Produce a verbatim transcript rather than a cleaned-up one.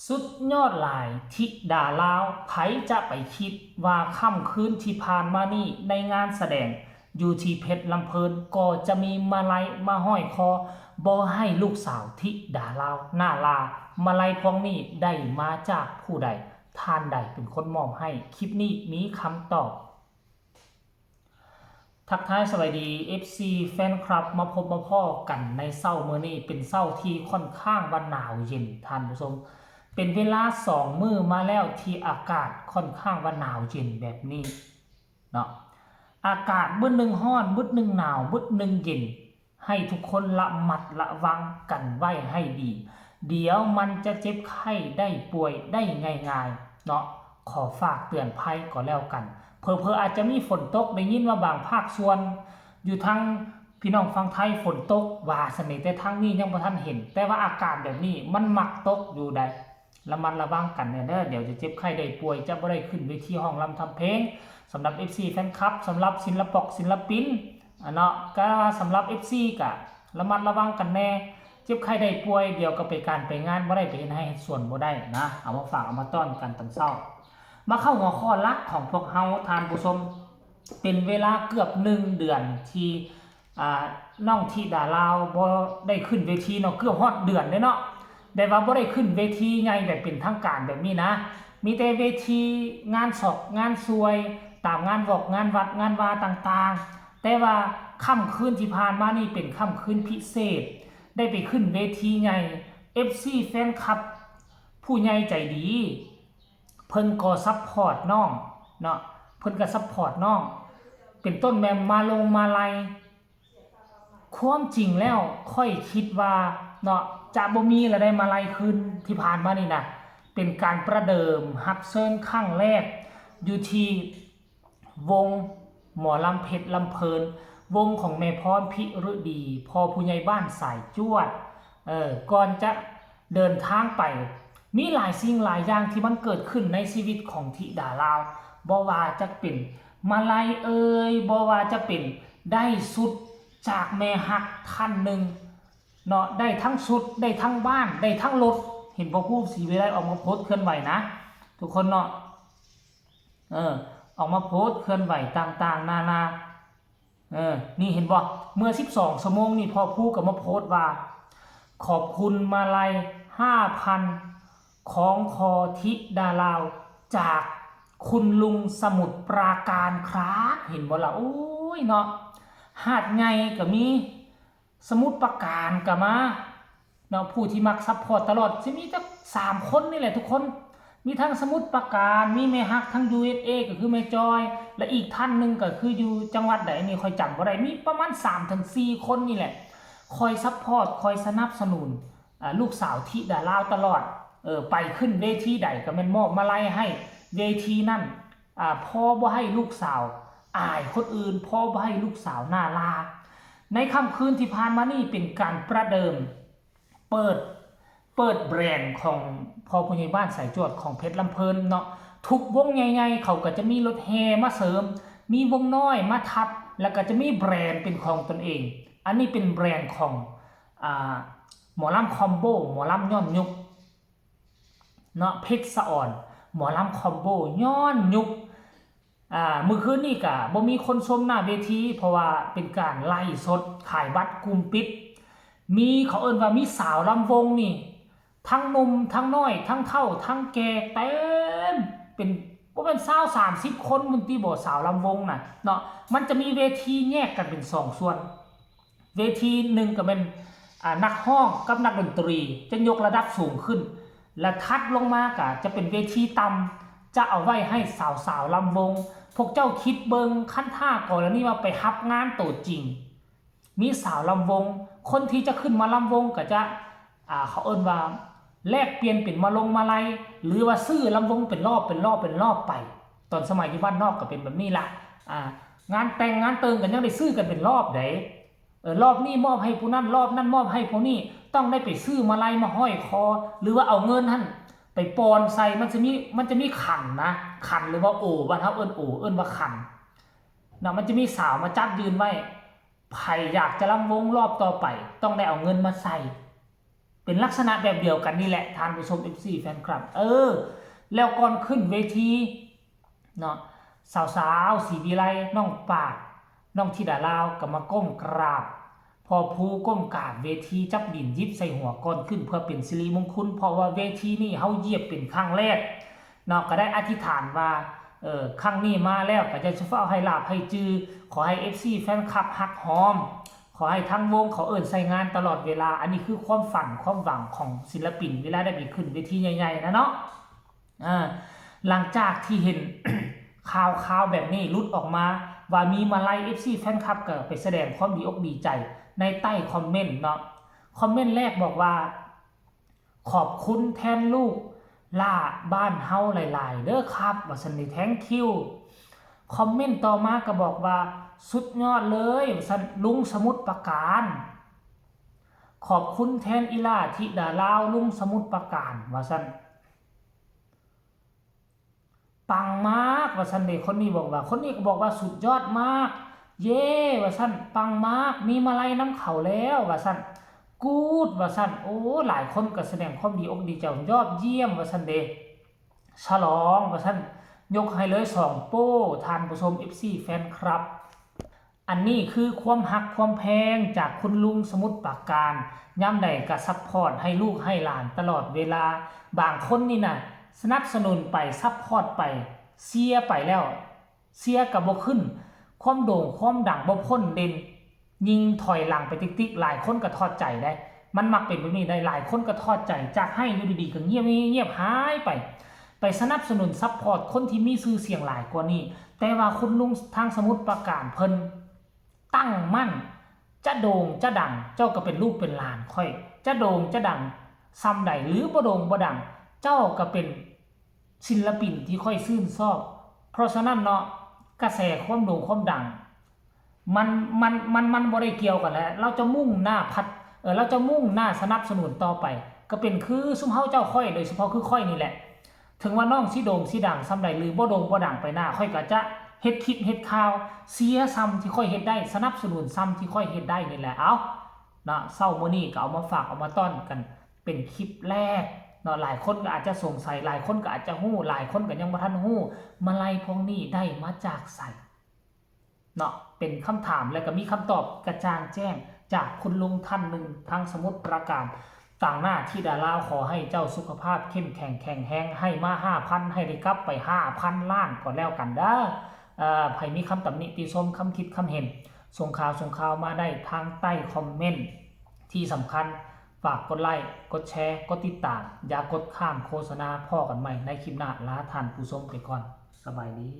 สุดยอดหลาย ธิดาลาว ไผจะไปคิดว่าค่ำคืนที่ผ่านมานี้ในงานแสดงอยู่ที่เพชรลำเพลิน ก็จะมีมาลัยมาห้อยคอ บ่ให้ลูกสาวธิดาลาวหน้าลา มาลัยพวงนี้ได้มาจากผู้ใด ท่านใดเป็นคนมอบให้ คลิปนี้มีคำตอบ ทักทายสวัสดี เอฟซี แฟนคลับ มาพบมาพ้อกันในเช้ามื้อนี้ เป็นเช้าที่ค่อนข้างว่าหนาวเย็น ท่านผู้ชม เป็นเวลาสองมื้อมาแล้วที่อากาศค่อนข้างว่าหนาวเย็นแบบนี้เนาะ อากาศมื้อหนึ่งร้อน มื้อหนึ่งหนาว มื้อหนึ่งเย็น ให้ทุกคนระมัดระวังกันไว้ให้ดี เดี๋ยวมันจะเจ็บไข้ได้ป่วยได้ง่ายๆเนาะ ขอฝากเตือนภัยก็แล้วกัน เผลอๆอาจจะมีฝนตก ได้ยินว่าบางภาคส่วน อยู่ทางพี่น้องฝั่งไทยฝนตกว่าซั่นนี่ แต่ทางนี้ยังบ่ทันเห็น แต่ว่าอากาศแบบนี้มันมักตกอยู่ใด ระมัดระวังกันแน่เด้อ เดี๋ยวจะเจ็บไข้ได้ป่วย จะบ่ได้ขึ้นเวทีฮ้องรำทำเพลง สำหรับ เอฟซี แฟนคลับ สำหรับศิลปอกศิลปิน อ่ะเนาะ ก็สำหรับ เอฟซี ก็ระมัดระวังกันแน่ เจ็บไข้ได้ป่วย เดี๋ยวก็ไปการไปงานบ่ได้ ไปเฮ็ดไร่เฮ็ดสวนบ่ได้นะ เอามาฝากเอามาต้อนกันตอนเช้า มาเข้าหัวข้อหลักของพวกเฮา ท่านผู้ชม เป็นเวลาเกือบหนึ่งเดือนที่ อ่า น้องธิดาลาวบ่ได้ขึ้นเวทีเนาะ เกือบฮอดเดือนเลยเนาะ แบบว่าบ่ได้ขึ้นเวทีใหญ่แบบเป็นทางการแบบนี้นะ มีแต่เวทีงานศอกงานซวย ตามงานวอกงานวัดงานวาต่างๆ แต่ว่าค่ำคืนที่ผ่านมานี่เป็นค่ำคืนพิเศษ ได้ไปขึ้นเวทีใหญ่ เอฟซี แฟนคลับ ผู้ใหญ่ใจดี เพิ่นก็ซัพพอร์ตน้องเนาะ เพิ่นก็ซัพพอร์ตน้อง เป็นต้นแม่นมาลงมาลัย ความจริงแล้วข้อยคิดว่าเนาะ จะบ่มีละได้มาลัยคืนที่ผ่านมานี่นะ เป็นการประเดิมรับเชิญครั้งแรก อยู่ที่วงหมอลำเพชรลำเพลิน วงของแม่พรพิรดี พ่อผู้ใหญ่บ้านสายจวด เออ ก่อนจะเดินทางไป มีหลายสิ่งหลายอย่างที่มันเกิดขึ้นในชีวิตของธิดาลาว บ่ว่าจะเป็นมาลัยเอ่ย บ่ว่าจะเป็นได้ชุดจากแม่ฮักท่านหนึ่งเนาะ ได้ทั้งชุด ได้ทั้งบ้าน ได้ทั้งรถ เห็นบ่ ฮู้ศรีวิไลออกมาโพสต์เคลื่อนไหวนะ ทุกคนเนาะ เออ ออกมาโพสต์เคลื่อนไหวต่างๆนานา เออ นี่เห็นบ่ เมื่อสิบสองชั่วโมงนี่ พ่อผู้ก็มาโพสต์ว่า ขอบคุณมาลัยห้าพัน ของคอธิดาลาว จากคุณลุงสมุทรปราการครับ เห็นบ่ล่ะ โอ้ยเนาะ หาดใหญ่ก็มี สมุทรปราการก็มาเนาะ ผู้ที่มักซัพพอร์ตตลอด สิมีจักสามคนนี่แหละทุกคน มีทั้งสมุทรปราการ มีแม่ฮักทั้ง ยูเอสเอ ก็คือแม่จอย และอีกท่านหนึ่งก็คืออยู่จังหวัดใดนี่ข้อยจำบ่ได้ มีประมาณสามถึงสี่คนนี่แหละ คอยซัพพอร์ต คอยสนับสนุน อ่า ลูกสาวธิดาลาวตลอด เออ ไปขึ้นเวทีใดก็แม่นมอบมาลัยให้เวทีนั่น อ่า พอบ่ให้ลูกสาวอายคนอื่น พอบ่ให้ลูกสาวหน้าลา ในค่ำคืนที่ผ่านมานี่เป็นการประเดิม เปิด เปิดแบรนด์ของพ่อผู้ใหญ่บ้านสายจวดของเพชรลำเพลินเนาะ ทุกวงใหญ่ๆ เขาก็จะมีรถแห่มาเสริม มีวงน้อยมาทับ แล้วก็จะมีแบรนด์เป็นของตนเอง อันนี้เป็นแบรนด์ของ อ่า หมอลำคอมโบ หมอลำย้อนยุคเนาะ เพชรสะออน หมอลำคอมโบย้อนยุค อ่า มื้อคืนนี้ก็บ่มีคนชมหน้าเวที เพราะว่าเป็นการไลฟ์สดขายบัตรกลุ่มปิด มี เขาเอิ้นว่ามีสาวลำวงนี่ ทั้งหนุ่ม ทั้งน้อย ทั้งเฒ่า ทั้งแก่ เต็ม เป็น บ่แม่นซาว สามสิบ คนพุ้นติบ่ สาวลำวงน่ะเนาะ มันจะมีเวทีแยกกันเป็นสองส่วน เวทีหนึ่งก็เป็น อ่า นักฮ้องกับนักดนตรี จะยกระดับสูงขึ้น และถัดลงมาก็จะเป็นเวทีต่ำ จะเอาไว้ให้สาวๆลำวง พวกเจ้าคิดเบิ่ง คันถ้ากรณีว่าไปรับงานโตจริง มีสาวลำวง คนที่จะขึ้นมาลำวงก็จะ อ่า เขาเอิ้นว่าแลกเปลี่ยนเป็นมาลงมาลัย หรือว่าซื้อลำวงเป็นรอบเป็นรอบเป็นรอบไป ตอนสมัยอยู่บ้านนอกก็เป็นแบบนี้ล่ะ อ่า งานแต่งงานเติงก็ยังได้ซื้อกันเป็นรอบเด้ เออ รอบนี้มอบให้ผู้นั้น รอบนั้นมอบให้ผู้นี้ ต้องได้ไปซื้อมาลัยมาห้อยคอ หรือว่าเอาเงินหั่นไปปอนใส่ มันจะมี มันจะมีขันนะ ขันหรือว่าโอ่ บ้านเฮาเอิ้นโอ่ เอิ้นว่าขันเนาะ มันจะมีสาวมาจับยืนไว้ ไผอยากจะลำวงรอบต่อไป ต้องได้เอาเงินมาใส่ เป็นลักษณะแบบเดียวกันนี่แหละ ท่านผู้ชม เอฟซี แฟนคลับ เออ แล้วก่อนขึ้นเวทีเนาะ สาวๆ ศรีวิไล น้องปาด น้องธิดาลาวก็มาก้มกราบ พอผู้ก้มกราบเวทีจับดินหยิบใส่หัวก่อนขึ้นเพื่อเป็นสิริมงคล เพราะว่าเวทีนี่เฮาเหยียบเป็นครั้งแรกเนาะ ก็ได้อธิษฐานว่า เออ ครั้งนี้มาแล้วก็จะเฝ้าให้ลาภให้จือ ขอให้ เอฟซี แฟนคลับฮักหอม ขอให้ทั้งวงเขาเอิ้นใส่งานตลอดเวลา อันนี้คือความฝันความหวังของศิลปิน เวลาได้ไปขึ้นเวทีใหญ่ๆนะเนาะ อ่า หลังจากที่เห็น ข่าวข่าวแบบนี้หลุดออกมา ว่ามีมาลัย เอฟซี แฟนคลับก็ไปแสดงความดีอกดีใจในใต้คอมเมนต์เนาะ คอมเมนต์แรกบอกว่า ขอบคุณแทนลูกหล้าบ้านเฮาหลายๆ เด้อครับ ว่าซั่นนี่ thank you คอมเมนต์ต่อมาก็บอกว่า สุดยอดเลย ว่าซั่น ลุงสมุทรปราการ ขอบคุณแทนอีหล้าธิดาลาวลุงสมุทรปราการ ว่าซั่น ปังมาก ว่าซั่นเด้ คนนี้บอกว่า คนนี้ก็บอกว่าสุดยอดมาก เย้ ว่าซั่น ปังมาก มีมาลัยนำเขาแล้ว ว่าซั่น กู๊ด ว่าซั่น โอ้ หลายคนก็แสดงความดีอกดีใจ ยอดเยี่ยม ว่าซั่นเด้ ฉลอง ว่าซั่น ยกให้เลยสองโป้ ท่านผู้ชม เอฟซี แฟนคลับ อันนี้คือความฮักความแพงจากคุณลุงสมุทรปราการ ยามใดก็ซัพพอร์ตให้ลูกให้หลานตลอดเวลา บางคนนี่น่ะ สนับสนุนไป ซัพพอร์ตไป เชียร์ไปแล้ว เชียร์ก็บ่ขึ้น ความโด่งความดังบ่พ้นเด่น ยิ่งถอยหลังไปติ๊กๆ หลายคนก็ถอดใจได้ มันมักเป็นแบบนี้ได้ หลายคนก็ถอดใจ จากให้อยู่ดีๆ ก็เงียบๆ หายไป ไปสนับสนุนซัพพอร์ตคนที่มีชื่อเสียงหลายกว่านี้ แต่ว่าคุณลุงทางสมุทรปราการเพิ่นตั้งมั่น จะโด่งจะดัง เจ้าก็เป็นลูกเป็นหลานข้อย จะโด่งจะดังส่ำใด หรือบ่โด่งบ่ดัง เจ้าก็เป็นศิลปินที่ข้อยชื่นชอบ เพราะฉะนั้นเนาะ กระแสความโด่งความดัง มัน มัน มัน มันบ่ได้เกี่ยวกันแล้ว เราจะมุ่งหน้าพัฒ- เออ เราจะมุ่งหน้าสนับสนุนต่อไป ก็เป็นคือซุมเฮาเจ้าข้อย โดยเฉพาะคือข้อยนี่แหละ ถึงว่าน้องสิโด่งสิดังส่ำใด หรือบ่โด่งบ่ดังไปหน้า ข้อยก็จะเฮ็ดคลิปเฮ็ดข่าว เชียร์ส่ำที่ข้อยเฮ็ดได้ สนับสนุนส่ำที่ข้อยเฮ็ดได้นี่แหละ เอ้า เนาะ เช้ามื้อนี้ก็เอามาฝากเอามาต้อนกัน เป็นคลิปแรกเนาะ หลายคนก็อาจจะสงสัย หลายคนก็อาจจะฮู้ หลายคนก็ยังบ่ทันฮู้ มาลัยพวกนี้ได้มาจากไสเนาะ เป็นคำถามและก็มีคำตอบกระจ่างแจ้งจากคุณลุงท่านหนึ่งทางสมุทรปราการ ต่างหน้าธิดาลาว ขอให้เจ้าสุขภาพเข้มแข็งแข็งแรง ให้มาห้าพัน ให้ได้กลับไปห้าพันล้านก็แล้วกันเด้อ เอ่อ ใผมีคำตำหนิติชม คำคิดคำเห็น ส่งข่าว ส่งข่าวมาได้ทางใต้คอมเมนต์ ที่สำคัญ ฝากกดไลค์ กดแชร์ กดติดตาม อย่ากดข้ามโฆษณา พ้อกันใหม่ในคลิปหน้า ลาท่านผู้ชมไปก่อน สบายดี